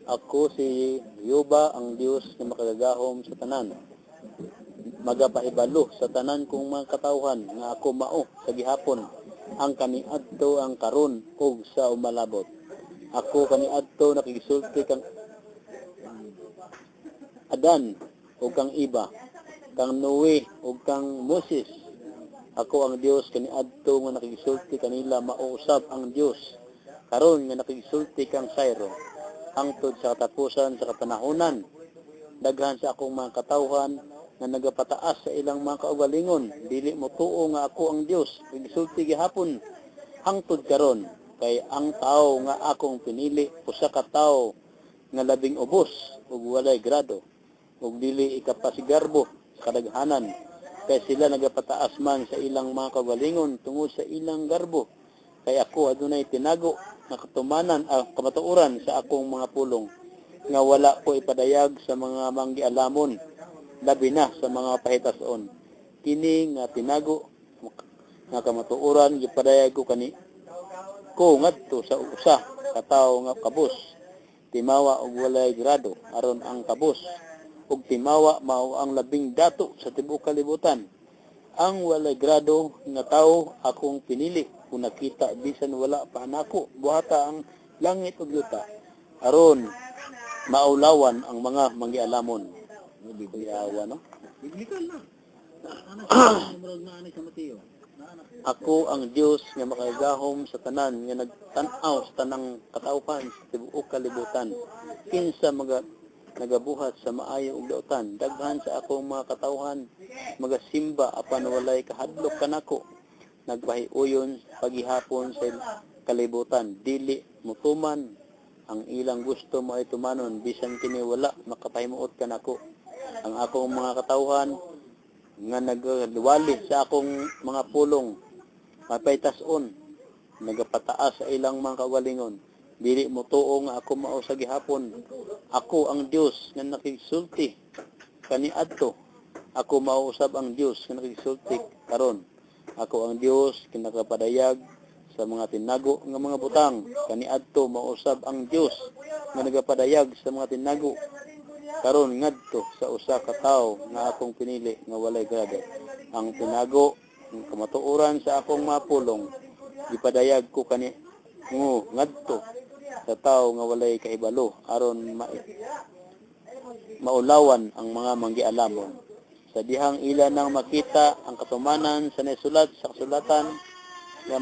Ako si Jehova, ang Dios nga makagagahom sa tanan. Magapahibalo sa tanan kong mga katawhan nga ako mao sa gihapon, ang kaniadto, ang karon ug sa umalabot. Ako kaniadto nakigsulti kang Adan ug kang Eva, kang Noe ug kang Moses. Ako ang Dios kaniadto nga nakigsulti kanila, mao usab ang Dios karon nga nakigsulti kang Cyrus hangtod sa katapusan sa kapanahonan. Daghan sa akong mga katawhan nga nagapataas sa ilang mga kaugalingon, dili motuo nga ako ang Dios nagsulti gihapon hangtod karon, kay ang tawo nga akong pinili usa ka tawo nga labing ubos ug walay grado ug dili ikapasigarbo sa kadaghanan, kay sila nagapataas man sa ilang mga kaugalingon tungod sa ilang garbo. Kay ako adunay tinago nga katumanan, kamatuoran sa akong mga pulong nga wala ko ipadayag sa mga manggialamon, labi na sa mga pahitason. Kini nga tinago nga kamatuoran gipadayag ko kani ko ngadto sa usa ka tawo nga kabus, timawa ug walay grado, aron ang kabus ug timawa mao ang labing dato sa tibuok kalibutan. Ang walay grado nga tawo akong pinili kung nakita bisan wala pa nako buhata ang langit ug yuta, aron maulawan ang mga manggialamon. Kuyawa, no? Biblical na. Ana siya, murag na ani sa Mateo. Naana. Ako ang Dios nga makagagahom sa tanan, nga nagtan-aw sa tanang katawhan sa tibuok kalibutan. Kinsa maga nagabuhat sa maayo ug dautan? Daghan sa akong mga katawhan magasimba apan walay kahadlok kanako. Nagpahiuyon pagihapon sa kalibutan. Dili mutuman ang ilang gusto mao'y tumanon, bisan kini wala makapahimuot kanako. Ang akong mga katawhan nga nagwali sa akong mga pulong mapaytas-on, nagapataas sa ilang mga kaugalingon, dili motuo nga ako mao sa gihapon, ako ang Dios nga nakigsulti kaniadto, ako mao usab ang Dios nga nakigsulti karon. Ako ang Dios kinakapadayag sa mga tinago nga mga butang kaniadto, mao usab ang Dios nga nagapadayag sa mga tinago karon ngadto sa usa ka tawo nga akong pinili nga walay grado. Ang tinago ng kamatuoran sa akong mga pulong gipadayag ko kani ngo ngadto sa tawo nga walay kahibalo, aron maulawan ang mga manggialamon sa dihang ila nang makita ang katumanan sa naisulat sa kasulatan nga